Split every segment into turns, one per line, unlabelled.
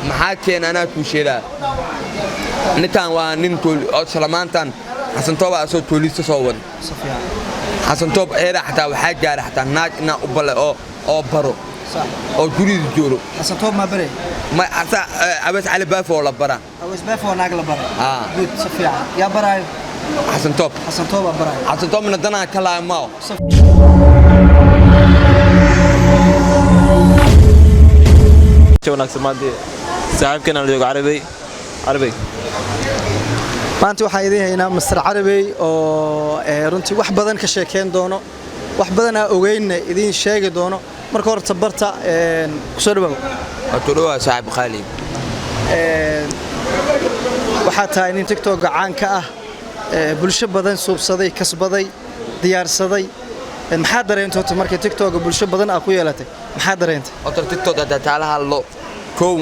Maxaa keena anaa kuu sheegaa. Ninkan waa nin oo salamaantan Xasan Tooba asoo tooliista soo wada.
Si fiican.
Xasan Toob eeda xataa waxaa gaara xataa naag inaa u bale oo baro
Sax.
oo guriga joogo.
Xasan Toob ma bare?
Ma asa Abees Cali Baafo oo la bara.
Aweys Baafo oo naag la baray.
Ah.
Good, si fiican. Yaa baraayo?
Xasan Toob.
Xasan Toob aa baraayo.
Xasan Toobna danaa ka laaya mao.
Wanaagsan maanta saaxiibkan aan joogo Carabey. Carabey.
Maanta waxaan idiin haynaa Master Carabey oo runtii wax badan ka sheekeyn doono, wax badan aa ogeynna idiin sheegi doono. Marka horta barta kusoo dhawow.
Waa tudhowaa saaxiib qaali.
Waxaa tahay nin TikTok caan ka ah, bulsho badan suubsaday, kasbaday, diyaarsaday. Maxaa dareentay horta markii TikTok bulsho badan aa ku yeelatay? Maxaa dareentay?
Horta TikTok haddaa taala hadlo, kow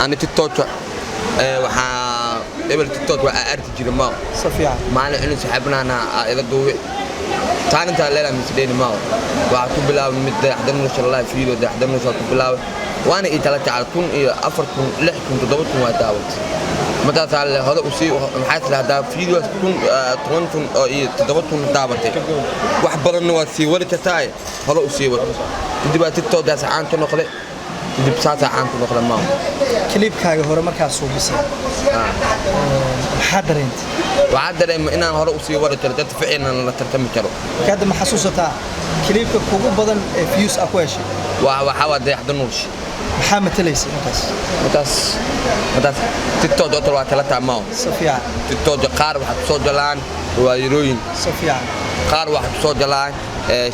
ani TikTok waxaa ebel TikTok waa arki jira mao.
Si fiican.
Maalin inuu saaxiibnaana aa ila duubi taalintaa leelaa misdheeni mao. Waxaa ku bilaabay mid dayaxda nolosha lalaha fiido dayaxda nolosha ku bilaabay, waana ii tala jecel 1000 iyo 4000 6000 7000 waa daawatay. Markaasaa le hore usii maxaa tidahdaa fiidoas 1000 10,000 oo iyo 7000 daawatay, wax badanna waad sii wadi kartaa, hore usii wad. Kadib aa TikTokgaas caan ku noqday, kadib saasaa caan ku noqday mao.
Kliibkaaga hore markaa suubisay, maxaa dareentay?
Waxaa dareemay inaan hore usii wadi karo, dad ficilna la tartami karo.
Marka hadda ma xasuusataa kliibka kugu badan ee views aa ku heshay?
Waa waxaa waa dayaxda nolosha.
Maxaa matalaysay markaas?
Markaas TikTok oo waa kala taamao.
Si fiican.
TikTok qaar waxaa kusoo jalaan riwaayadooyin.
Si fiican.
Qaar waxaa kusoo jalaan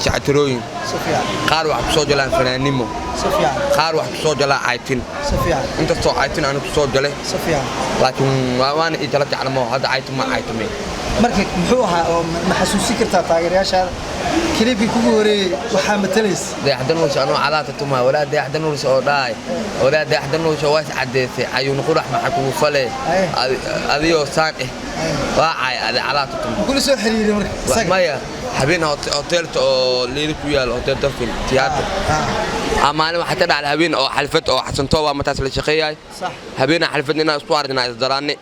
shacatirooyin.
Si fiican.
Qaar waxaa kusoo jalaan fanaanimo.
Si fiican.
Qaar waxaa kusoo jalaa caytin.
Si fiican.
Inkastoo caytin aanu kusoo jalay.
Si fiican.
Laakiin waana ii kala jeclamo hadda caytin ma caytimay.
Marka muxuu ahaa oo ma xasuusin kartaa taageerayaashaada kliibkii kugu horeeyey waxaa matalaysay?
Dayaxda nolosha anoo calaata tumaa walaa dayaxda nolosha oo dhaay walaa dayaxda nolosha waa is caddeysay cayuun qurax maxaa kugu fale adigoo saan eh waa caay adi calaata tuma.
Ma kula soo xiriiray marka isaga?
Maya, habeen hoteelta oo liili ku yaalo, hotel Dolphin tiyaatar. Maalin waxaa ka dhacday habeen oo xalfad oo Xasan Tooba markaas la shaqeeyay.
Sax.
Habeena xalfad inaan isku aragnaa isdaraanne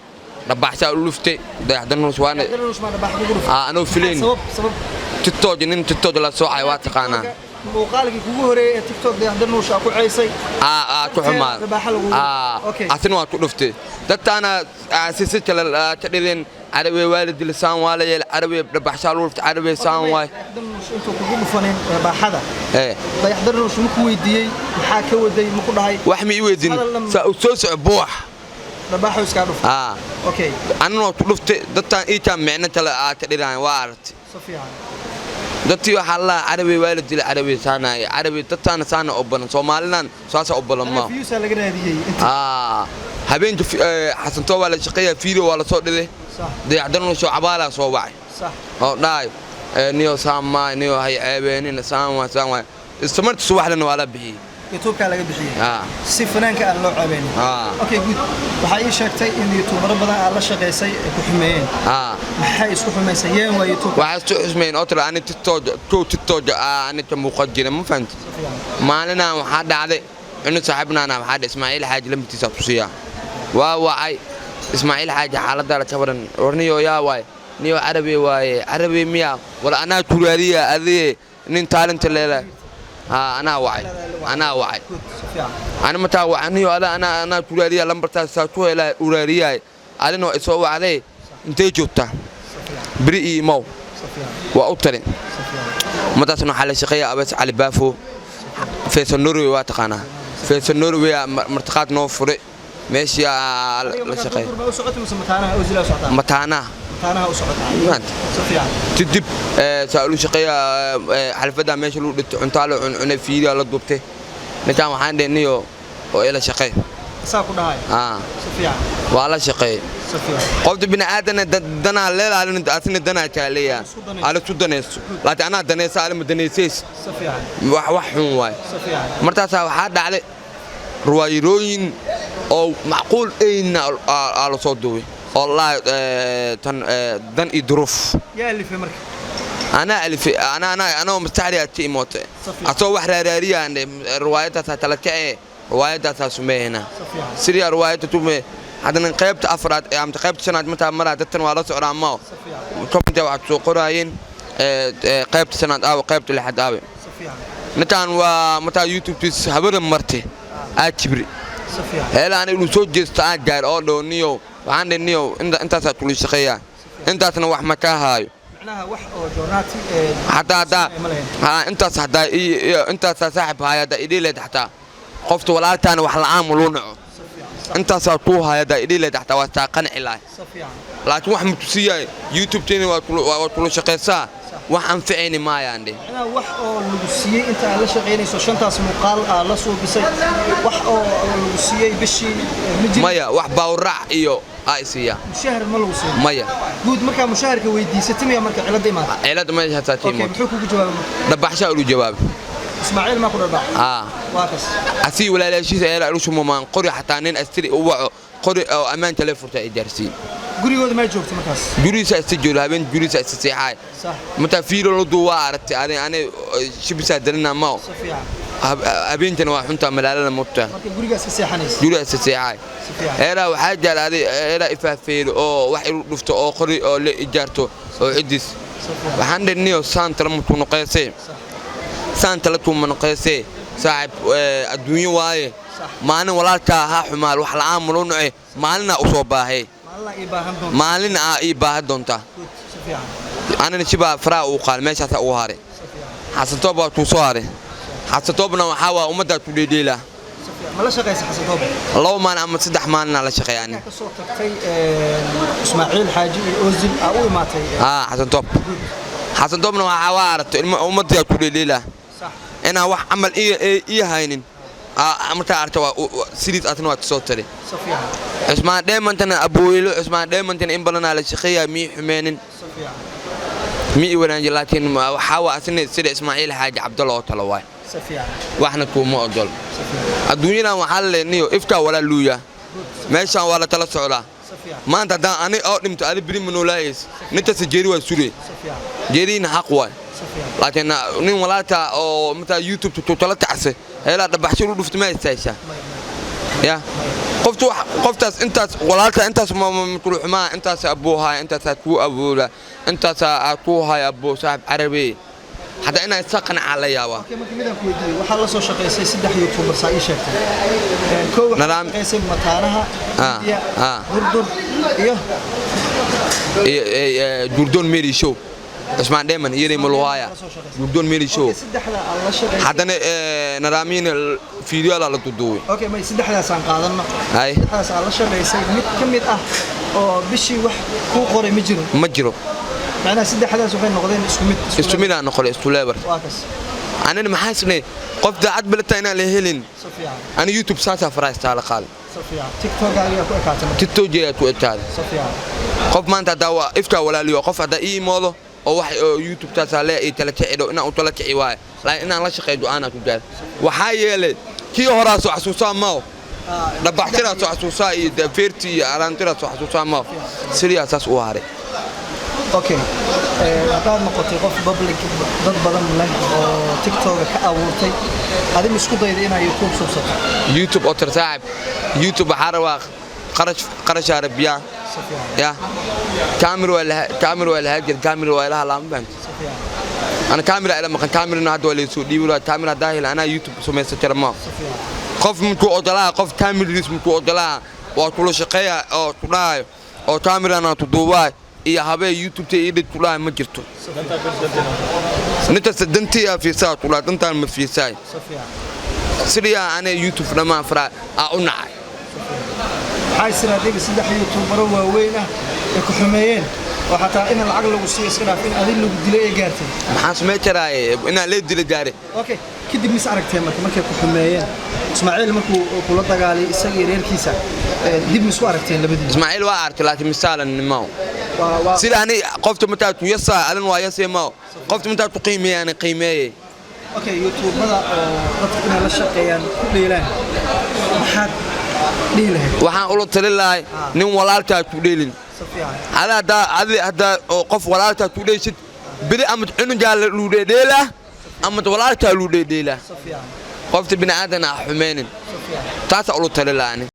dhabaxsaa u luftay dayaxda nolosha waana
Dayaxda nolosha ma dhabax kugu dhuftay?
Anoo filayn.
Sabab?
TikTok nin TikTok la soocay waa taqaanaa.
Muuqaalkii kugu horeeyey ee TikTok dayaxda nolosha aa ku ceysay.
Ku xumaa.
Dhabaxa lagu. Okay.
Asina waa ku dhuftay dadtaana si si kale ka dhigeen. Carabi waa la dilay, saan waa la yeelay, carabi dhabaxshaa lagu dhuftay, carabi saan waay.
Dayaxda nolosha intuu kugu dhufanin dharbaaxada,
ee
dayaxda nolosha ma ku weydiiyey maxaa ka waday? Ma ku dhahay?
Wax ma ii weydiin, saa u soo soco buux.
Dharbaaxo iskaa dhuftay. Okay.
Anina waa ku dhuftay dadtaan iitaa micno kale aa ka dhigayaan waa aragtay.
Si fiican.
Dadtii waxaa la carabi waa la dilay, carabi saanaay, carabi dadtaana saana u badan, Soomaalinan saasa u badan ma.
Views aa laga raadiyey inta.
Habeenka Xasan Toob waa la shaqeeyaa, video waa la soo dhigay.
Sax.
Dayaxda nolosha cabaalaa soo wacay.
Sax.
Oo dhaay niyo saan maay, niyo hay ceebeenina, saan waay, saan waay. Isla markii subaxdana waa la bixiyey.
YouTube-kaa laga bixiyey si fanaanka aan loo ceebeynin. Okay, good. Waxaa ii sheegtay in youtubero badan aad la shaqaysay ay ku xumeeyeen. Maxay isku xumaysay yeen waa YouTube?
Waxaa isku xusmeyn oo tira ani TikTok kow TikTok ani ka muuqan jira, ma fahamtid? Maalinaan waxaa dhacday inuu saaxiibnaana waxaa dhacay Ismaaciil Xaaji lambartiisa tusiyaa waa wacay Ismaaciil Xaaji xaaladda la jabaran war niyo yaa waay niyo Carabi waaye Carabi miya wala anaa kuraadiya adiye nin taalinta leela anaa wacay anaa wacay.
Good, si fiican.
Ani mataa wacay niyo ada anaa kuraadiya lambartaas saa ku helaa uraariyaay adina waa isoo wacday intee joogtaa beri iyo imow.
Si fiican.
Waa u tarin.
Si fiican.
Markaasna waxaa la shaqeeya Abees Cali Baafo Faysal Norway waa taqaanaa Faysal Norway martiqaad noo furay meeshii aa la shaqeeya.
Ma u socotay mise mataanaha Ozil u socotaa?
Mataanaha.
Mataanaha u socotaa.
Maanta.
Si fiican.
Kadib saa ulu shaqeeya xalfadda meesha lagu dhigtay cuntaa la cuncunay fiidiyaa la duubtay ninkaan waxaan dhihi niyo oo ila shaqeey.
Saa ku dhahay. Si fiican.
Waa la shaqeey.
Si fiican.
Qofta bini'aadana danaa leedahay asina danaa jaaleeya ala isku danayso laakiin anaa danaysa alima danaysays.
Si fiican.
Wax xun waay.
Si fiican.
Markaasaa waxaa dhacday ruwaayadooyin oo macquul ayna aa la soo duubay oo laa tan dan iyo duruuf.
Yaa alifay marka?
Anaa alifay anaa anoo maskaxdii aad ka imootay asoo wax raaraariyaan riwaayadaasaa tala kacee. Riwaayadaasaa sumeeynaa sidaa riwaayadda tume. Haddana qaybta afraad ee ama qaybta shanaad mataa maraa dadtan waa la socdaa mao commenta waxaad soo qoraayeen qaybta shanaad aawe, qaybta lixaad aawe. Ninkaan waa mataa youtube-tiis habada marte aa jibri heela ani inuu soo jeesto aan gaar oo dhaho niyow, waxaan dhihi niyow, intaasaa kula shaqeeyaa, intaasna wax ma kaa haayo. Hataa haddaa haa intaas hadaa intaasaa saaxib haaya haddaa idhii leed, xataa qofta walaaltaana wax la'aan ma loo naco. Intaasaa kuu haya haddaa idhii leed, xataa waa taa qanci lahay, laakiin wax ma tusiyaay youtube-teena waa kula shaqaysaa, wax anficayni maayaan dheh.
Wax oo lagu siiyey inta aad la shaqaynayso, shantaas muuqaal aad la suubisay, wax oo lagu siiyey bishii ma jiro?
Maya, wax baawraac iyo aa isiiyaa.
Mushahar ma lagu siiyo?
Maya.
Guud, markaa mushaharka weydiisatay miyaa marka cilada imaatay?
Cilada meesha hataa
okay
tiimood.
Muxuu kugu jawaabay marka?
Dhabaxshaa ulu jawaabay.
Ismaaciil maa ku dharbaax?
Aa.
Waa kas.
Asii walaalaashiisa eela ilu sumumaan qori, xataa nin astiri u waco qori oo ammaanta le furta ay gaarsiin.
Gurigooda maa joogta markaas?
Gurigiisa isa joogo, habeen gurigiisa isa seexaay. Mataa fiiro la duuwaa aragtay ani ani shibisaa dalina mao.
Si fiican.
Habeentana waa xuntaa magaalada mugta.
Marka gurigaas ka seexanaysa?
Gurigaa isa seexaay.
Si fiican.
Eelaa waxaa jeclaaday eelaa ifaafeelo oo wax ilu dhufto oo qori oo la ijaarto oo ciddiis.
Si fiican.
Waxaan dhiniyo saantala mutuu noqeysee, saantala tuuma noqeysee saaxib, adduunyo waaye. Maalin walaalkaa ha xumaal, wax la'aan maluu nace, maalinaa u soo baahay.
Maalina ii baahan doonta.
Maalin aa ii baahan doontaa.
Good, si fiican.
Anina shibaa faraha uu qaal meeshaasaa ugu haray.
Si fiican.
Xasantoob waa kuu soo haray. Xasantoobna waxaa waa ummaddaa ku dheedheelaa.
Si fiican. Ma la shaqaysa Xasan Toobe?
2 maalin ama 3 maalinaa la shaqeeya ani.
Ka soo tagtay Ismaaciil Xaaji iyo Ozil aa u imaatay?
Aa, Xasantoob. Xasantoobna waxaa waa aragtay ilma ummaddaa ku dheedheelaa. Inaan wax camal ii haynin markaa aragta waa sidiis asna waa kasoo tari.
Si fiican.
Cusmaan Dheemantana abooylo, Cusmaan Dheemantana in badanaa la shaqeeyaa, mii xumeenin.
Si fiican.
Mii wanaaji, laakiin waxaa waa asna sida Ismaaciil Xaaji Cabdalla oo kale waay.
Si fiican.
Waxna kuuma ogol.
Si fiican.
Adduunyadan waxaa la leeniyo ifkaa walaa luuya, meeshaan waa la tala socdaa.
Si fiican.
Maanta haddaan ani oo dhinto, ani beri ma noolaayeys, nintaas jeeri waa sure.
Si fiican.
Jeerihiina xaq waay.
Si fiican.
Laakiin nin walaalka oo mataa youtube tutala tacse heelaa dhabaxshir u dhufta ma istaashaa ya qoftu wax qoftaas intaas walaalka intaas ma kulu xumaa, intaas abuu haaya, intaasaa kuu awooda, intaasaa aa kuu haya abuu saaxib carabi, hataa inaa isa qancaa la yaabaa.
Okay, marka midaan ku weydiiyey, waxaa la soo shaqaysay saddex youtuber saa ii sheegtay. Kow waxaa
Nadaam-
shaqaysay Mataanaha Media, Durdur iyo
Gurdoon Mary Show, Cusmaan Dheeman iyadii maluhaaya Gurdoon Mary Show.
Okay, saddexda aad la shaqaysay.
Haddana nadaamiina fiidiyoala la duduubay.
Okay, may saddexdaas aan qaadano.
Hay.
Saddexdaas aad la shaqaysay mid ka mid ah oo bishii wax kuu qoray ma jiro?
Ma jiro.
Macnaha saddexdaas waxay noqdeen isku mid.
Isku mid aan noqolay, isku leebar.
Waa kas.
Anina maxaa isnay qof daacad balata inaan la helin.
Si fiican.
Ani youtube saasaa faraystaa la qaaday.
Si fiican, TikTok ayaa ku ekaatay marka.
Tiktok ayaa ku egtaaday.
Si fiican.
Qof maanta haddaa waa ifkaa walaaliyo, qof haddaa ii imoodo oo wax oo youtube taasaa lee ii tala kici dhow inaan u tala kici waayo, laakiin inaan la shaqeeyo du'aanaa ku gaar. Waxaa yeelay kii horaa soo xasuusaa mao, dhabaxtiraa soo xasuusaa iyo feertii iyo araantiraa soo xasuusaa mao, sidiyaa saas u haray.
Okay, haddaad noqotay qof public dad badan leh oo TikToka ka abuurtay, adi ma isku dayda inaad YouTube subsato?
Youtube oo tir saaxib, youtube waxaa rabaa qarash, qarashaa rabiyaa.
Si fiican.
Ya kaamir waa laha, kaamir waa lahaa jir, kaamir waa ilaha laama fahamti.
Si fiican.
Ana kaamira ila maqan, kaamirna hadda waa laysoo dhiibi lahaa. Kaamir haddaa hela anaa youtube samaysan kara ma.
Si fiican.
Qof munkuu ogolaa, qof kaamiriis munkuu ogolaa waa kula shaqeeya oo ku dhahayo oo kaamirana ku duubaay iyo habee youtube-ta ii dhig ku dhahayo ma jirto. Nintaas dantiyaa fiirsaa ku dhaha, dantaan ma fiirsaay.
Si fiican.
Sidiyaa ana youtube dhammaan faraa aa u nacay.
Maxaa isiraadhiga saddex youtubero waaweyn ah ay ku xumeeyeen oo xataa in lacag lagu siiyo iska dhaaf, in adin lagu dilay ay gaartay?
Maxaan samey karaaye inaan lee dila gaare?
Okay, kadib mis aragtee marka markay ku xumeeyeen, Ismaaciil markuu kula dagaalay isaga iyo reerkiisa, dib misku aragteen labadiina?
Ismaaciil waa arkay, laakiin misaalan nimao.
Waa
sida ani qofta mataa ku yasaa alin waa yasee mao, qofta mataa ku qiimeeya ani qiimeeyey.
Okay, youtubada oo dadka inay la shaqeeyaan ku dheelaan, maxaad dhihi lahayd?
Waxaan ula talin lahay nin walaalkaa ku dheelin.
Si fiican.
Ada haddaa adi haddaa oo qof walaalkaa ku dheeshid beri ama cunugaa la luu dheedheelaa ama walaalkaa luu dheedheelaa.
Si fiican.
Qofta bini'aadan ha xumeynin, taasaa ulu tali laani.